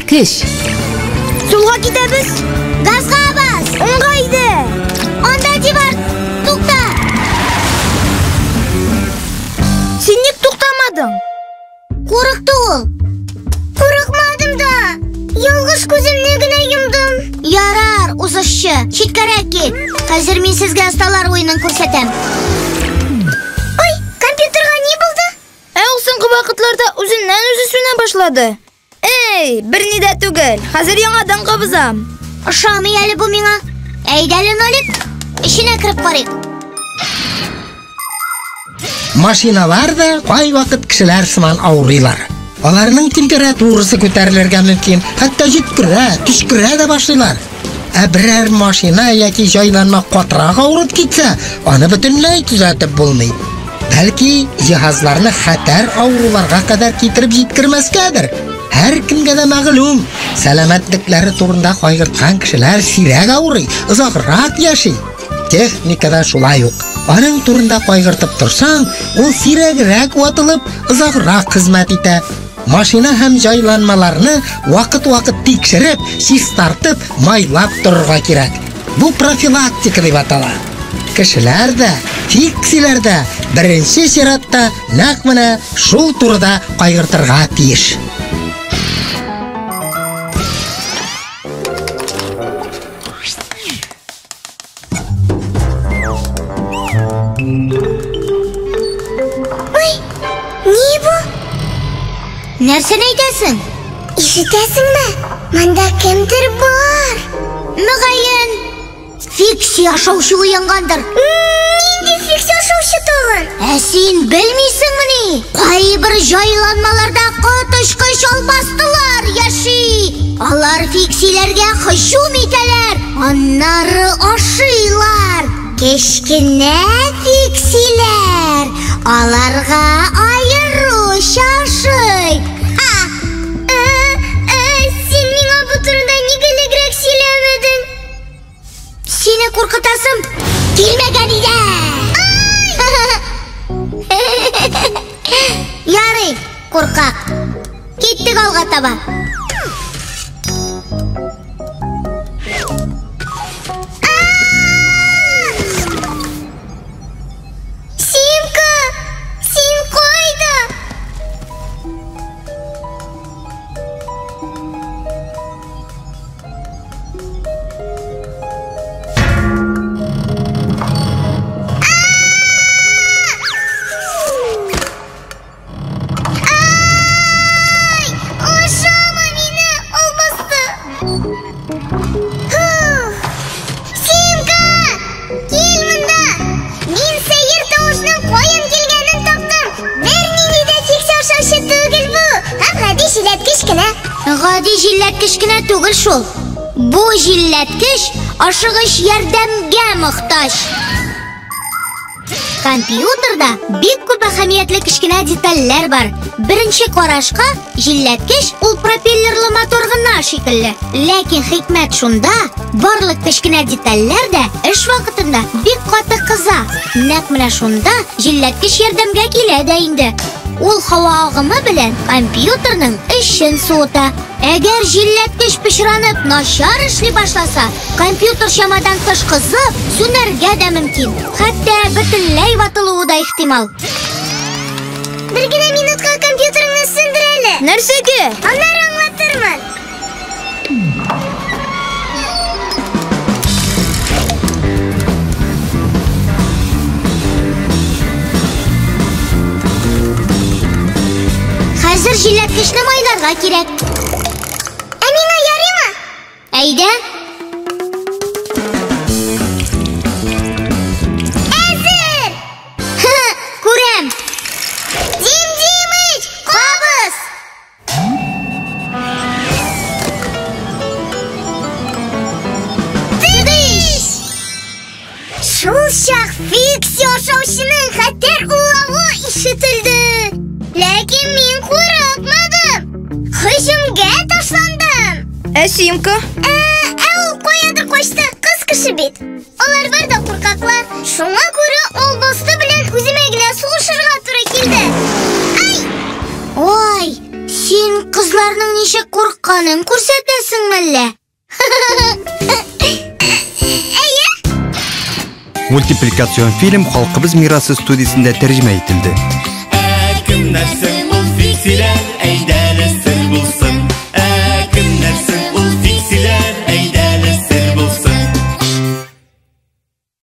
Җилләткеч. Сулга китәбез. Газга бас. Уңга иде. Анда дивар. Тукта. Син ник туктамадың? Курыкты ул. Курыкмадым да. Ялгыш күземне генә йомдым. Ярар, узышчы, читкәрәк кит. Хәзер мин сезгә осталар уенын күрсәтәм. Ой, компьютерга ни булды? Ә ул соңгы вакытларда үзеннән-үзе сүнә башлады. Эй, берни дә түгел. Хәзер яңадан кабызам. Ошамый әле бу миңа. Әйдә әле, Нолик, эченә кереп карыйк. Машиналар да кайвакыт кешеләр сыман авырыйлар. Аларның температурасы күтәрелергә мөмкин, хәтта җиткерә, төчкерә дә башлыйлар. Ә берәр машина яки җайланма катырак авырып китсә, аны бөтенләй төзәтеп булмый. Бәлки, җиһазларны хәтәр авыруларга кадәр китереп җиткермәскәдер. Һәркемгә дә мәгълүм, сәламәтлекләре турында кайгырткан кешеләр сирәк авырый, озаграк яши. Техника да шулай ук. Аның турында кайгыртып торсаң, ул сирәгрәк ватылып, озаграк хезмәт итә. Машина һәм җайланмаларны вакыт-вакыт тикшереп, чистартып, майлап торырга кирәк. Бу профилактика дип атала. Кешеләр дә, фиксиләр дә беренче чиратта нәкъ менә шул турыда кайгыртырга тиеш. Ой, ни бу? Нәрсәне әйтәсең? Ишетәсеңме? Монда кемдер бар. Мөгаен, Фикси ашаучы уянгандыр. Нинди фикси ашаучы тагын? Ә син белмисеңмени? Кайбер җайланмаларда коточкыч албастылар яши. Алар фиксиләргә һөҗүм итәләр, аннары ашыйлар. Кечкенә фиксиләр аларга аеруча ошый. Ха! Ә, ә, син миңа бу турында нигә элегрәк сөйләмәдең? Сине куркытасым килмәгән иде. Ярый, куркак. Киттек алга таба. Симка, син кайда? Ай! Ашама мине, албасты! Фух! Симка! Кил монда! Мин сәер тавышның каян килгәнен таптым! Бернинди дә фикс ашаучы түгел бу! Гап-гади җилләткеч кенә. Гади җилләткеч кенә түгел шул. Бу җилләткеч ашыгыч ярдәмгә мохтаҗ. Компьютерда бик күп әһәмиятле кечкенә детальләр бар. Беренче карашка җилләткеч ул пропеллерлы мотор гына шикелле. Ләкин хикмәт шунда, барлык кечкенә детальләр дә эш вакытында бик каты кыза. Нәкъ менә шунда җилләткеч ярдәмгә килә дә инде. Ул һава агымы белән компьютерның эчен суыта. Әгәр җилләткеч пычранып начар эшли башласа, компьютер чамадан тыш кызып, сүнәргә дә мөмкин. Хәтта бөтенләй ватылуы да ихтимал. Бер генә минутка компьютерыңны сүндер әле. Нәрсәгә? Аннары аңлатырмын. Хәзер җилләткечне майларга кирәк. Ә миңа ярыймы? Әйдә. Әзер! Күрәм. Дим Димыч, кабыз! Тыдыш! Шул чак Фикси ашаучының хәтәр улавы ишетелде. Ләкин мин курыкмадым. Һөҗүмгә ташландым. Ә Симка? Ә, ә ул каядыр качты, кыз кеше бит. Алар бар да куркаклар. Шуңа күрә албасты белән үземә генә сугышырга туры килде. Ай! Ой, син кызлар Дуңгызларның ничек курыкканын күрсәтәсең мәллә? Әйе. Мультипликацион фильм Халкыбыз мирасы студиясендә тәрҗемә ителде. Ә кемнәр соң ул фиксиләр? Әйдә.